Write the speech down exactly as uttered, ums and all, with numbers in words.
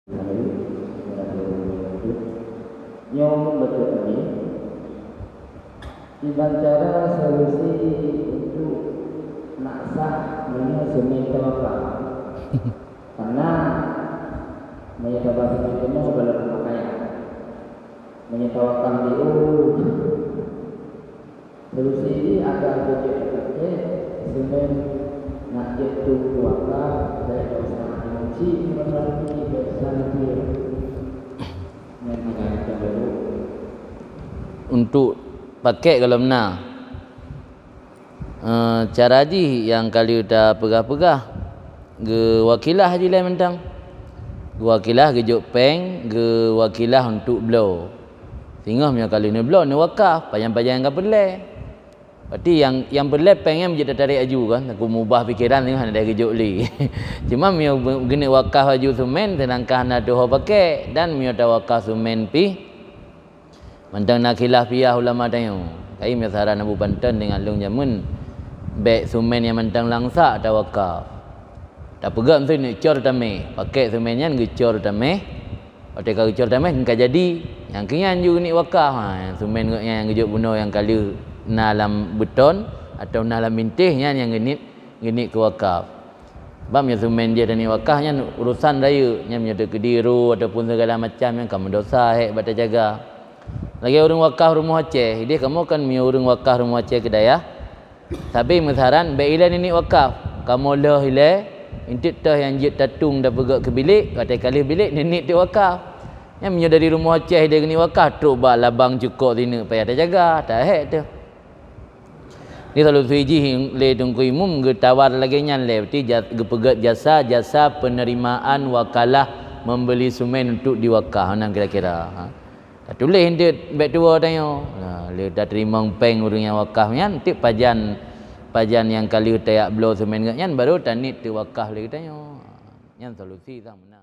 Nyoe bacut lagi. Kiban cara solusi untuk nak sah meunyoe seumén tawakaf. Karena meunyoe taba seumén teumoh sibagoe peumakaian. Meunyoe tawakaf di u, solusi jih agar beujeuet teupaké seumén nak jeuet tueng wakaf, bèk usah nyuci, bèk usah neupie. Nyan agar teubacut. Untuk pakèk gohlom na. Eh, cara jih nyang ka lheueh tapeugah-peugah, geuwakilah jih lé mantong. Geuwakilah geujok péng, geuwakilah untuk bloe. Singoh meunyoe ka lheueh neubloe, neuwakaf, pajan-pajan nyang ka peureulèe. Berarti nyang, nyang peureulèe péng nyan jeuet tatarek aju kan, takot meubah pikeran singoh hana deuh geujok lé. Cuma meunyoe geuneuk wakaf aju seumén, seudangkan hana tuho pakèk, dan meunyoe tawakaf seumén pih, mantong na khilaf piah ulama tanyoe. Kai meusaran Abu Panton deungon lôn jameun, bèk seumén nyang mantong lam sak tawakaf. Tapeugah miseue neuk cor tamèh, pakèk seumén nyan geucor tamèh. Watèe ka geucor tamèh ka jadi, nyang keu nyan ju geuneuk wakaf. Ha, seumén geuh nyan nyang geujok bunoe nyang ka lheueh na lam beuton atau na lam bintéh, nyan nyang geuneuk, geuneuk keu wakaf. Sebab meunyoe seumén jih taneuk wakaf nyan urosan rayeuk, nyan meunyoe teukeudi ro ataupun segala macam nyan ka meudosa hék bak tajaga. Lagèe ureueng wakaf rumoh Aceh, ideh kamoe kan meunyoe ureueng wakaf rumoh Aceh keu dayah, sabe meusaran bèk ilèe neuniet wakaf. Kamoe lheueh ilèe, eunteuk toh nyang jeuet tatueng tapeugöt keu bilék, watèe ka lheueh bilék neuniet teuk wakaf. Nyan meunyoe dari rumoh Aceh ideh geuneuk wakaf, trok bak labang cukôk sineuk payah tajaga, tahék teuh. Di solusi jih lé Teungku Imum geutawar lagèe nyan lé, berarti ja-, geupeugöt jasa, jasa penerimaan wakalah membeli semen untuk diwakaf, meunan kira-kira. Ha. Tatuléh eunteuk bèk tuwoe tanyoe. Ha, lé tateurimong péng ureueng nyang wakaf nyan, eunteuk pajan, pajan nyang ka lheueh tajak bloe semen geuh nyan, baru taniet teuwakaf lé geutanyoe. Nyan solusi sang meunan.